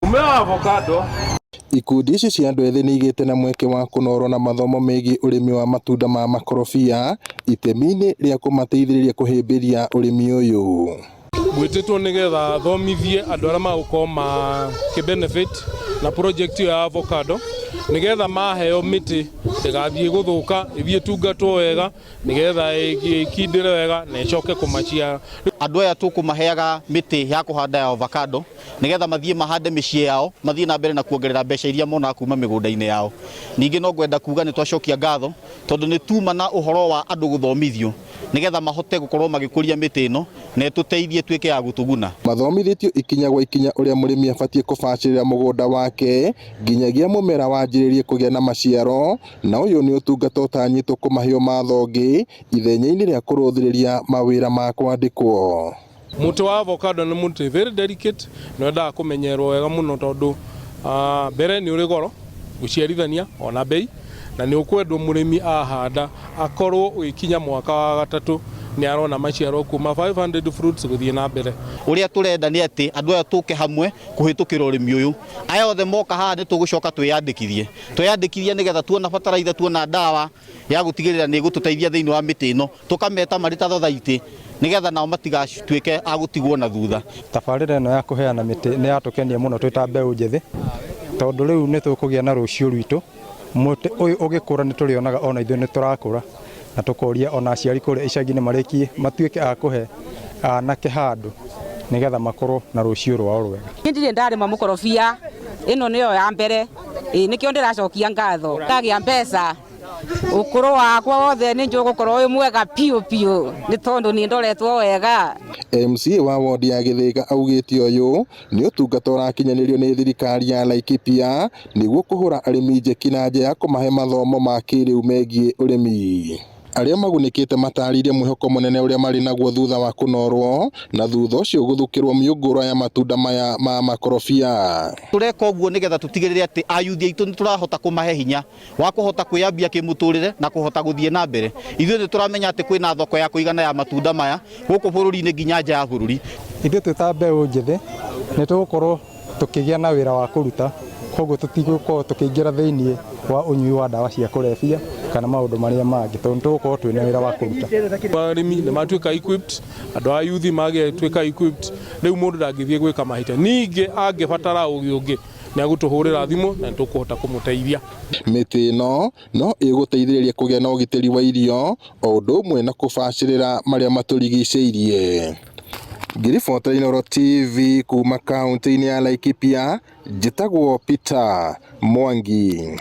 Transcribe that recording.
Mũmera wa avocado. Ikundi ici cia andũ ethĩ nĩigĩte na mweke wa kũnorwo na mathomo megiĩ ũrĩmi wa matunda ma makorobia itemi-inĩ rĩa kũmateithĩrĩria kũhĩmbĩria ũrĩmi ũyũ. Gwĩtĩtwo nĩgetha thomithie andũ arĩa magũkorwo makĩ benefit na project ĩyo ya avocado, nĩgetha maheo mĩtĩ ndĩgathiĩ gũthũka, ĩthiĩ ĩtungatwo wega nĩgetha ĩkindĩre wega na ĩcoke kũmaciara. Andũ aya tũkũmaheaga mĩtĩ ya kũhanda ya avocado nĩgetha mathiĩ mahande mĩciĩ yao, mathiĩ na mbere na kuongerera mbeca iria monaga kuma mĩgũnda-inĩ yao. Ningĩ no ngwenda kuga nĩ twacokia ngatho tondũ nĩ tuma na ũhoro wa andũ gũthomithio nĩgetha mahote gũkorwo magĩkũria mĩtĩ ĩno na ĩtũteithie ĩtuĩke ya gũtũguna. Mathomithĩtio ikinya gwa ikinya ũrĩa mũrĩmi abatiĩ kũbacĩrĩra mũgũnda wake nginyagia mũmera wanjĩrĩrie kũgĩa na maciaro, na ũyũ nĩ ũtungata ũtanyĩtwo kũmahe ũmatho ũngĩ ithenya-inĩ rĩa kũrũthĩrĩria mawĩra ma kwandĩkwo. Mũtĩ wa avocado nĩ mũtĩ very delicate, nĩ wendaga kũmenyerwo wega mũno tondũ mbere nĩ ũrĩ goro gũciarithania ona bei, na nĩ ũkwendwo mũrĩmi ahanda akorwo ũgĩkinya mwaka wa gatatũ nĩ arona maciaro kuma 500 fruits gũthiĩ na mbere. Ũrĩa tũrenda nĩ atĩ andũ aya tũke hamwe kũhĩtũkĩra ũrĩmi ũyũ. Aya othe moka haha nĩ tũgũcoka twĩyandĩkithie. Twĩyandĩkithie nĩgetha tuona bataraitha, tuona ndawa ya gũtigĩrĩra nĩ ĩgũtũteithia thĩinĩ wa mĩtĩ ĩno, tũkameta marĩ ta thothaitĩ nĩgetha nao matigatuĩke a gũtigwo na thutha. Tabarĩra ĩno ya kũheana mĩtĩ nĩ yatũkenia mũno twĩ ta mbeũ njĩthĩ, tondũ rĩu nĩ tũkũgĩa na rũciũ rwitũ. Mũtĩ ũyũ ũgĩkũra nĩ tũrĩonaga ona ithuĩ nĩ tũrakũra, na tũkoria ona aciari kũrĩa icagi-inĩ marĩkie matuĩke a kũhe anake handũ nĩgetha makorwo na rũciũ rwao rwega. Niĩ ndirĩ ndarĩma mũkorobia, ĩno nĩyo ya mbere, ĩĩ nĩkĩo ndĩracokia ngatho. Ndagĩa mbeca ũkũrũ wakwa wothe nĩ njũĩ gũkorwo wĩ mwega biũ biũ nĩ tondũ nĩ ndoretwo wega. MCA wa wondi ya Gĩthĩga augĩte ũyũ nĩ ũtungata ũrakinyanĩrio nĩ thirikari ya Laikipia nĩguo kũhũra arĩmi njeki na njĩra ya kũmahe mathomo ma kĩrĩu megiĩ ũrĩmi. Arĩa magunĩkĩte matarĩirie mwĩhoko mũnene ũrĩa marĩ naguo thutha wa kũnorwo na thutha ũcio gũthukĩrwo mĩũngũrwa ya matunda maya ma makorobia. Tũreka ũguo nĩgetha tũtigĩrĩre atĩ ayuthi aitũ nĩ tũrahota kũmahe hinya wa kũhota kwĩyambia kĩmũtũrĩre na kũhota gũthiĩ na mbere. Ithuĩ nĩ tũramenya atĩ kwĩna thoko ya kũigana ya matunda maya gũkũ bũrũri-inĩ nginya nja ya bũrũri. Ithuĩ twĩ ta mbeũ njĩthĩ nĩ tũgũkorwo tũkĩgĩa na wĩra wa kũruta, koguo tũtigũkorwo tũkĩingĩra thĩinĩ wa ũnyui wa ndawa cia kũrebia kana maũndũ marĩa mangĩ, tondũ nĩ tũgũkorwo twĩna wĩra wa kũruta. Arĩmi nĩ matuĩka equipped, andũ a youth magĩtuĩka equipped, rĩu mũndũ ndangĩthiĩ gwĩka mahĩtia. Ningĩ angĩbatara ũgĩ ũngĩ nĩ agũtũhũrĩra thimũ na nĩ tũkũhota kũmũteithia. Mĩtĩ ĩno no ĩgũteithĩrĩria kũgĩa na ũgitĩri wa irio o ũndũ ũmwe na kũbacĩrĩra marĩa matũrigicĩirie. Ngĩribotera Inooro TV kuma kaunti-inĩ ya Laikipia, njĩtagwo Peter Mwangi.